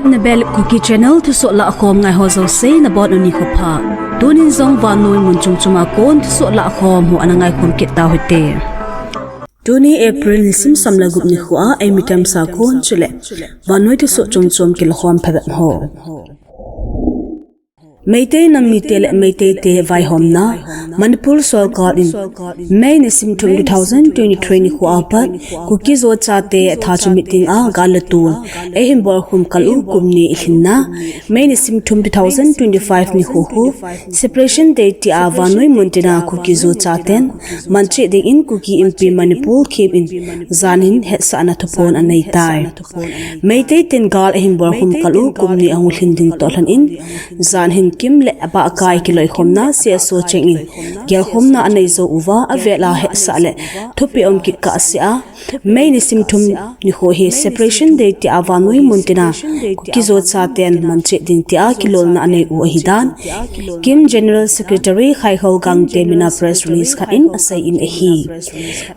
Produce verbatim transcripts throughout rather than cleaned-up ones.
Nabel Kuki Channel thusoh lahkhom ngai ho jouse nabonun nikho pha. Tunin jong vannoi mun chom chom a kon thusoh lahkhom ho ana ngaikhom kit tauhite. Tuni April nisim som le gup nikho a eimi themsa kon chule vannoi thusoh chom chom kilakhom phabep ho. Meitei nam mite le Meitei te vaihomna. Manipur sorkar in May nisim thum two thousand twenty-three nikho a pat Kuki-Zo chate tha chomit dinga gal le tol eihin bolkhum kal u kum ni ilhinna May nisim thum two thousand twenty-five nikho khu Separation Day tia vannoi muntina Kuki-Zo chaten manchah dingin Kuki Inpi Manipur Khem in jan hin hetsahna thuphon anei tai. Meitei ten gal ahin bolkhum kal u kum ni ahung lhin ding toh lhon in, jan hin Khem le abahkai kiloikhomna C S O cheng in gelkhomna anei jou uva, avel a hetsah le thupeh um kit kahsea, May nisim thum nikho hi Separation Day tia vannoi muntina Kuki-Zo chaten manchah ding tia kilolna anei u ahidan Khem General Secretary Khaikho Gangte mina press release khat in asei in ahi.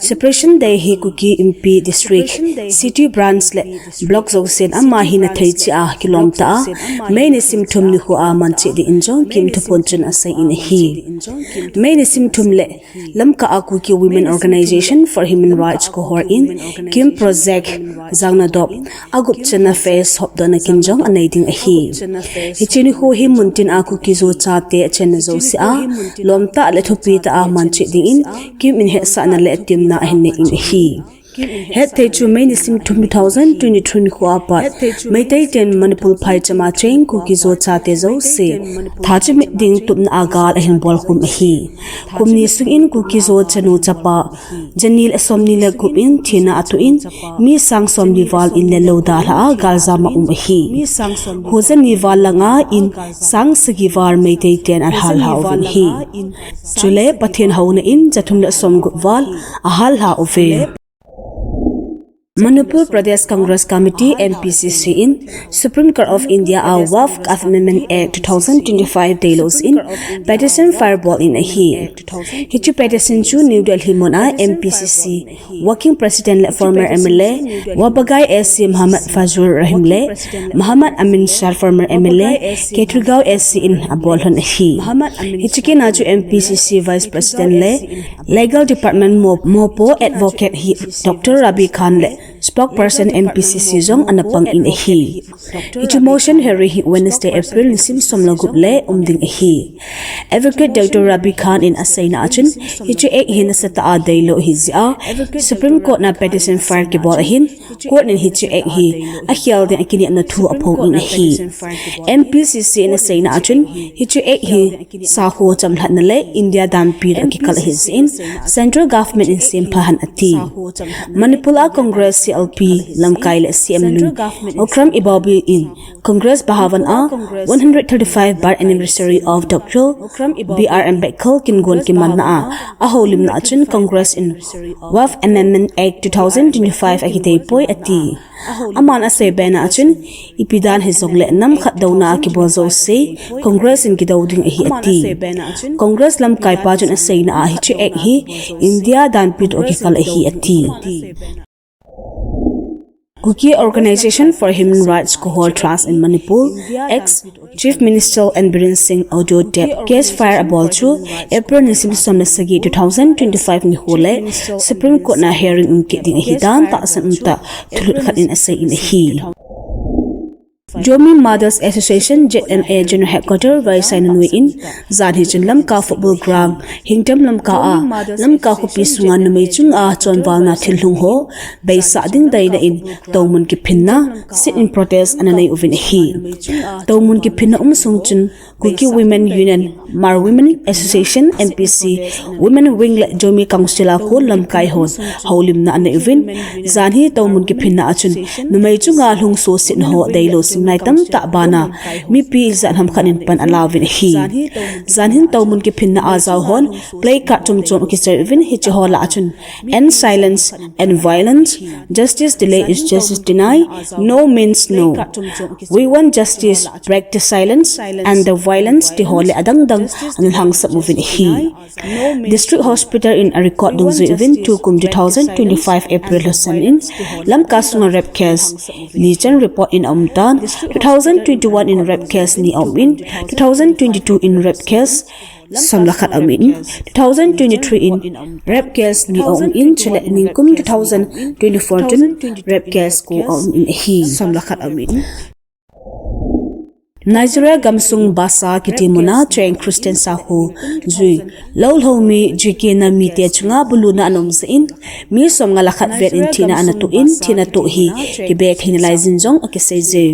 Separation Day hi Kuki Inpi District, City Branch le Block jousen ama hina thei cheh a kilom tah a, May nisim thum nikho a manchah dingin jong Khem thuphon chun asei in ahi. May nisim thum le Lamka a Kuki Women Organization for Human Rights Kohor in Khem Project jangna dop agup channa phase hopdohna kin jong anei ding ahi. Hiche nikho hi muntin a Kuki-Zo chate achenna jouse a lom tah le thupi tah a manchah dingin Khem in hetsahna le atimna ahin nei in ahi. Hetthei chu May nisim thum two thousand twenty-three nikho a pat Meitei ten Manipur phaicham a cheng Kuki-Zo chate jouse tha chomit ding tupna a gal ahin bolkhum ahi. Kum ni sung in Kuki-Zo chanu chapa jani le somni le gup in thina atoh in, mi sang somli val in le lou dalha a galjam aum ahi. Hu jani val langa in sang sagi val Meitei ten ahalha uvin ahi. Chule Pathen houna in jathum le somgup val ahalha uve. Manipur Pradesh Congress Committee, M P C C in Supreme Court of India a Waqf Amendment Act two thousand twenty-five deilou jeh in petition file bol in ahi. Hiche petition chu New Delhi mun a M P C C Working President le former M L A Wabagai A C Muhammad Fazlur Rahim le Muhammad Amin Shah former M L A Ketrigaon A C in abol lhon ahi. Hiche kin a chu M P C C Vice President le Legal Department mo-, mopo advocate hi Doctor Rabi Khan le spokesperson M P C C jong ana pang in ahi. Hiche motion hearing hi Wednesday April nisim som le gup le um ding ahi. Advocate Doctor Rabi Khan in aseina a chun, hiche act hi nasatah a deilou ahi jeh a Supreme Court na petition file kibol ahin, court in hiche act hi akhel ding a kinepna thu aphong in ahi. M P C C in aseina a chun, hiche act hi sakho chamlhatna le India danpi toh kikal ahi jeh in Central Government in sempha hen ati. Manipur a Congress C L P lamkai le C M lung Okram Ibobi in Congress Bhavan a one hundred thirty-five birth anniversary of Doctor B R Ambedkar kingon kimanna a ahoulimna a chun Congress in Waqf Amendment Act two thousand twenty-five akidei poi ati. Aman asei bena a chun, ipi dan hijongle nam khat douna a kibol jouse Congress in kidou ding ahi ati. Congress lamkaipa chun aseina a hiche act hi India danpi toh kikal ahi ati. Kuki Organization for Human Rights Kohor Trust in Manipur, ex Chief Minister N Biren Singh audio tape case file abol chu April nisim som le sagi two thousand twenty-five nikho le Supreme Court na hearing um kit ding ahidan tahsan umtah thulut khat in asei in ahi. Zomi Mothers Association, Z M A General Headquarter Vaisaina noi in jan hi chun Lamka Football Ground, Hingdam Lamka a Lamka khopi sunga numei chunga chonvalna thil lhung ho beisah ding deina in toumun kiphinna sit-in protest ana nei uvin ahi. Toumun kiphinna um sung chun Kuki Women Union, Hmar Women Association, M P C, Women Wing le Zomi Council a kon lamkai hon houlimna anei uvin, jan hi toumun kiphinna a chun numei chunga lhung sohsetna ho deilou simlai tamtah bana mipi ijat ham khat in pan ala uvin ahi. Jan hin toumun kiphinna a jao hon placard chom chom akichoi uvin, hiche ho lah a chun End silence, end violence, justice delay is justice deny, no means no. We want justice, break the silence and the violence, ti ho le adang dang ana lhangsam uvin ahi. District Hospital in a record dungjui uvin tukum two thousand twenty-five April lhasan in Lamka sunga rape case li chan report in aum tan, two thousand twenty-one in rape case ni aum in, two thousand twenty-two in rape case som le khat aum in, two thousand twenty-three in rape case ni aum in, chule ningkum two thousand twenty-four chun rape case ko aum in ahi. Som le khat aum in. Nigeria gamsung Basa kiti muna Chen Christian sahu jui lou lou mi jui kina mite chunga buluna ana um jeh in, mi som nga le khat vet in thina ana toh in, thina toh hi kibek thei nalai jin jong akisei je.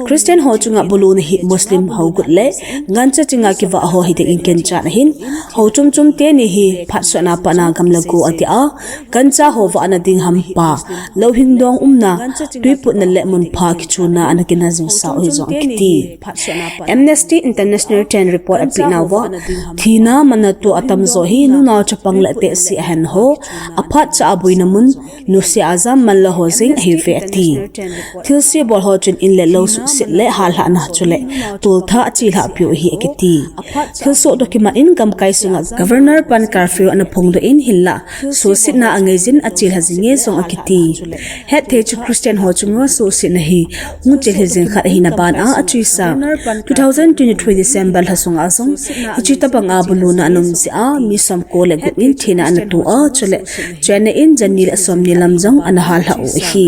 Christian ho chunga buluna hi Muslim ho gut le gancha chinga kivah ho hi ding in kenchat ahin, ho chom chom teni hi phatsona pana gam le go ati a, gancha ho vahna ding hampa, louhing dong umna, tuiputna le munpha kichuna ana kinah jing sau hi jong akiti. Amnesty International ten report apeh nauva, thina manna toh atamjo hi nunao chapang le tehse ahen ho, aphat cha a boina mun, nusia a jam man lou ho jeng ahiuve ati. Thilse bol ho chun in le lou suhset le halhahna chule toltha achelhah piu ahi akiti. Thilsoh toh kimat in gamkai sunga Governor pan curfew ana phongdoh in hinlah, suhsetna angai jin achelha jinge jong akiti. Hetthei chu Christian ho chunga suhsetna hi hung chelha jing khat ahina ban a achuisa. Two thousand twenty-three December lha sunga jong hiche tobang a buluna ana um jeh a, mi som ko le gup in thina ana toh a, chule China in jani le som ni lam jong ana halhah u ahi.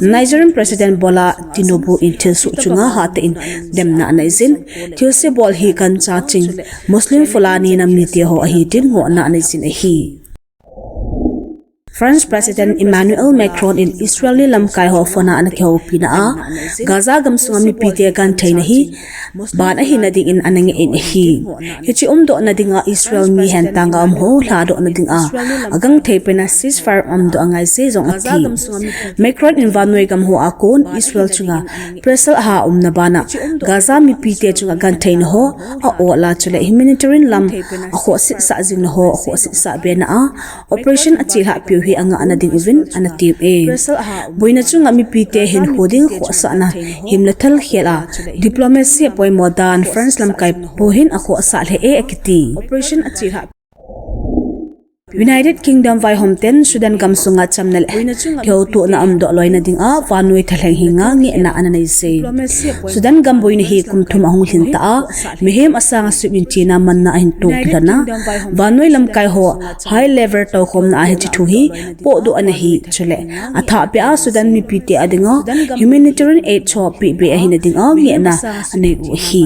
Nigerian President Bola Tinubu in thilsoh chunga hatah in demna anei jin, thilse bol hi gancha ching Muslim Fulani nam mite ho ahi tin ngohna anei jin ahi. France President Emmanuel Macron in Israeli lamkai ho phone a ana kihoupina a, Gaza gamsunga mipite gentheina hi ban ahina ding in ana ngeh in ahi. Hiche umdohna dinga Israel mi hentanga um ho lhadohna dinga agenthei pena ceasefire umdoh angai je jong ati. Macron in vannoi gam ho a kon Israel chunga pressure aha umna bana Gaza mipite chunga gentheina ho a-ol a chule humanitarian lam akhohsetsah jingna ho akhohsetsah bena a operation achelhah piu hi angahna ding uvin ana tem e. Boina chunga mipite hinkho ding khohsahna himle thal khel a diplomacy poimo dan France lamkai po hin akhohsah lheh e akiti. United Kingdom vaihom ten Sudan gamsunga chamna le kihoutohna umdoh loina dinga vannoi thalheng henga ngehna ana nei je. Sudan gam boina hi kum thum ahung lhin ta a, mihem asang asuh in thina manna ahin toh kilhona, vannoi lamkai ho high level toukhomna a hiche thu hi pohdoh ana hi, chule athah peh a Sudan mipite a dinga humanitarian aid cho peh be ahina dinga ngehna anei u ahi.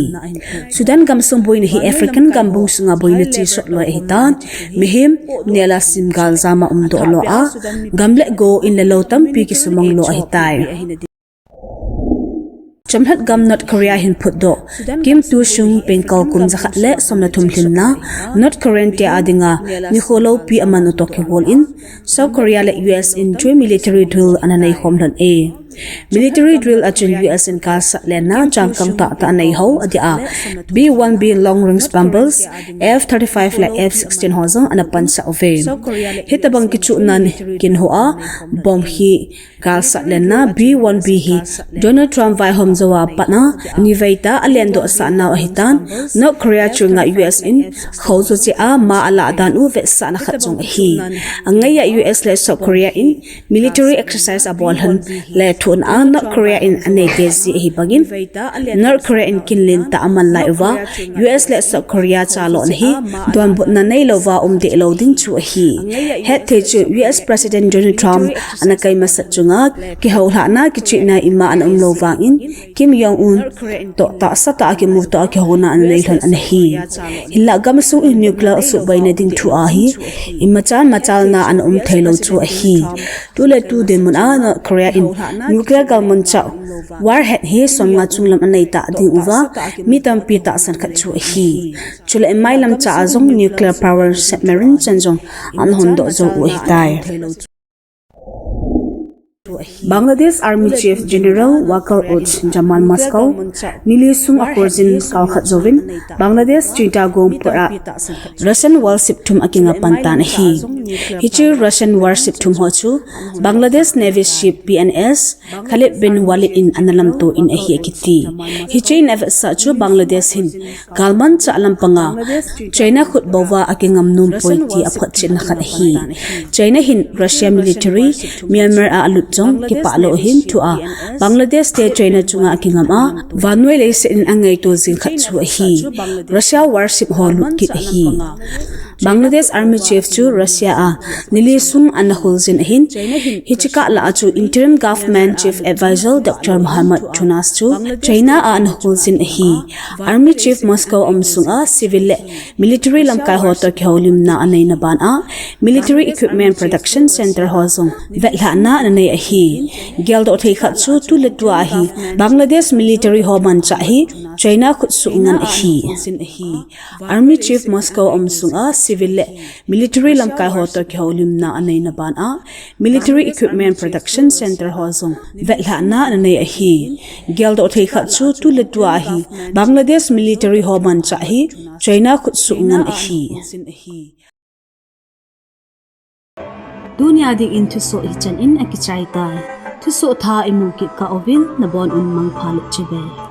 Sudan gamsung boina hi African gambung sunga boina chesot loi ahitan, mihem nela sim galjam a umdoh lou a, gam le go in le lou tampi kisumang lou ahitai. Chomlhat gam North Korea hin phutdoh Kim Tu Sung pengkal kum jakhat le som le thum lhinna North Korean te a dinga nikho loupi aman u toh kigol in, South Korea le U S in joint military drill ana neikhom lhon e. Military drill a chun U S in galsat lenna changkang tahtah anei ho adia, B one B long range bombers, F thirty-five le F sixteen ho jong ana pansah uve. Hitobang kichuhna kin hoa bomb hi galsat lenna B one B hi Donald Trump vaihom jou a pat a nivei tah a alendoh sah nau ahitan, North Korea chunga U S in khoh jo cheh a ma alah dan u vetsahna khat jong ahi. Angaiya U S le South Korea in military exercise abol lhon le thuhna a North Korea in anei tei ji ahi bangin, North Korea in kinlen tah a aman lai uva, U S le South Korea chalona hi donbutna neilouva um deh lou ding chu ahi. Hetthei chu U S President Donald Trump ana kai masat chunga kihoulhahna kichihna ima ana umlou vangin, Kim Jong Un toh tahsa tah a kimuto a kihouna ana nei lhon ana hi. Hinlah gamsung in nuclear asuhboina ding thu ahi, imachan machalna ana um theilou chu ahi. Tuletu dinmun a North Korea in nuclear galmanchah warhead hi somnga chunglam anei tah ding uva, mi tampi tahsan khat chu ahi. Chule mailam cha a jong nuclear power submarine chan jong ana hondoh jou u ahitai. Bangladesh Army Chief General Waqar Uz Zaman Moscow nili sung akhurjin kal khat jouvin Bangladesh Chittagong port a Russian warship thum akinga pan tan ahi. Hiche Russian warship thum ho chu Bangladesh Navy ship P N S Khalid bin Walid in ana lamto in ahi akiti. Hiche navy sa chu Bangladesh hin galmanchah lampanga China khut bouva akingam nom poi ti aphotchetna khat ahi. China hin Russia military Myanmar a alut jong kipah lou ahin thua Bangladesh te China chunga akingam a vannoi leiset in angaito jing khat chu ahi. Russia warship ho lut kit ahi. Bangladesh Army Chief chu Russia a nili sung ana kholjin ahin, hiche kah lah a chu Interim Government Chief Advisor Doctor Muhammad Yunus chu China a ana kholjin ahi. Army Chief Moscow a um sunga civil le military lamkai ho toh kihoulimna aneina ban a military equipment production center ho jong vetlhahna ana nei ahi. Geldoh thei khat chu tuletua hi Bangladesh military ho manchah hi China khutsuh ngen ahi. Army Chief Moscow a um sunga civil le military lamkai ho toh kihoulimna aneina ban a military equipment production center ho jong vetlhahna ana nei ahi. Geldoh thei khat chu tuletua hi Bangladesh military ho manchah hi China khutsuh ngen ahi. Tunia dingin thusoh hichan in akichai tai. Thusoh thah imu kit kah uvin nabon un mangpha le chibai.